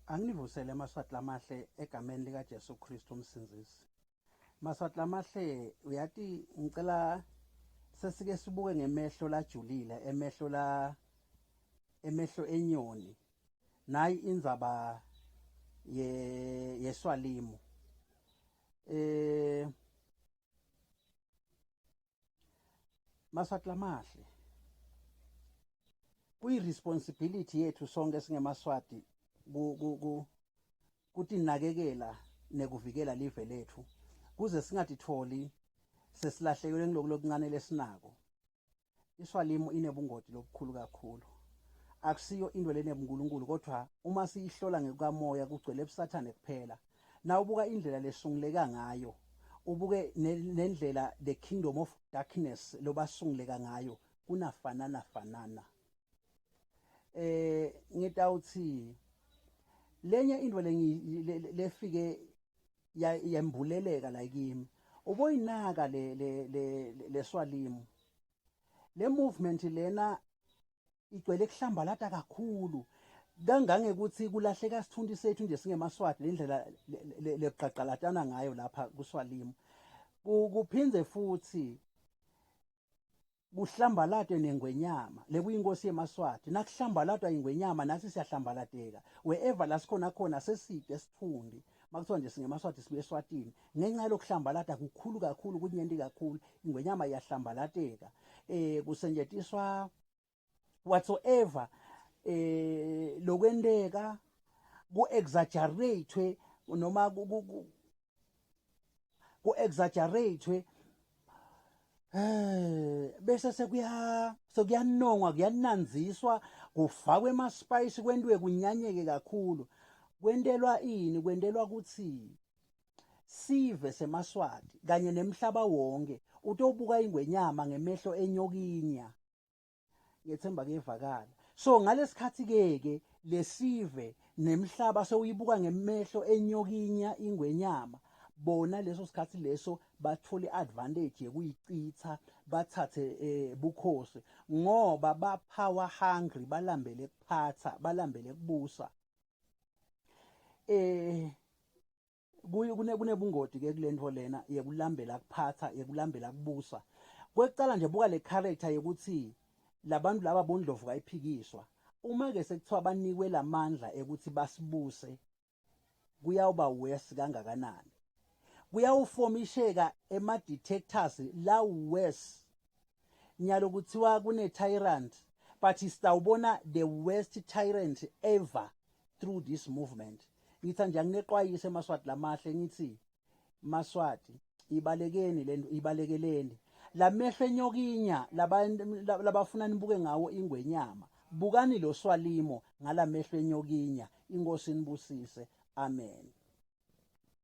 Anginivusele emaswati lamahle egameni likaJesu Kristu uMsindzisi. Maswati lamahle uyati ngicela sesike sibuke ngemehlo lajulile emehlo la emehlo enyoni nayi indzaba ye yeswalimu eh Maswati lamahle kuyi-responsibility yethu sonke singemaswati kutinakekela nekuvikela live lethu kuze singatitholi sesilahlekelwe ngiloku lokuncane lesinako iswalimu inebungoti lobukhulu kakhulu akusiyo into lenebunkulunkulu kodwa uma siyihlola ngekukamoya kugcwele busathane kuphela Nawubuka indlela lesunguleka ngayo, ubuke nendlela the kingdom of darkness lobasunguleka ngayo kunafanana fanana. Eh ngitawuthi lenye into lefike yembuleleka la kimi uboyinaka le le le leswalimu le movement lena igcwele kuhlambalata kakhulu kangangekuthi kulahleka isithunti sethu nje singemaswati lendlela leqaqalatana ngayo lapha kuswalimu kuphindze futhi kuhlambalatwe nengwenyama lekuyinkosi yemaswati nakuhlambalatwa ingwenyama nathi siyahlambalateka wherever la sikhona khona seside esithundi makuthiwa nje singemaswati sibuye eswatini ngenxa yalokuhlambalata kukhulu kakhulu kunyenti kakhulu ingwenyama iyahlambalateka eh kusenjetiswa whatsoever eh lokwenteka ku exaggerate noma ku exaggerate eh bese sekuya sekuyanongwa kuyananziswa kufakwe ema spice kwentiwe kunyanyeke kakhulu kwentelwa ini kwentelwa ukuthi sive semaswati kanye nemhlaba wonke utobuka ingwenyama ngemehlo enyokinya ngethemba kuyevakala so ngalesikhathi ke ke lesive nemhlaba sewuyibuka ngemehlo enyokinya ingwenyama bona leso sikhathi leso bathole advantage yekuyichitha bathathe eh, bukhosi ngoba ba power hungry balambele kuphatha balambele kubusa eh kunebungoti ke kulento lena yekulambela kuphatha yekulambela kubusa kwekucala nje buka le character yokuthi labantu laba bondlovu kayiphikiswa uma ke sekuthiwa banikwe lamandla ekuthi basibuse kuyawuba worse kangakanani kuyawufomisheka ema detectors la worse nyalo kuthiwa kune tyrant but sitawubona the worst tyrant ever through this movement ngithi nje anginexwayise emaswati lamahle ngithi maswati ibalekeni lento ibalekeleni lamehlo enyokinya labafuna nibuke ngawo ingwenyama bukani lo swalimo ngalamehlo enyokinya inkosi nibusise amen.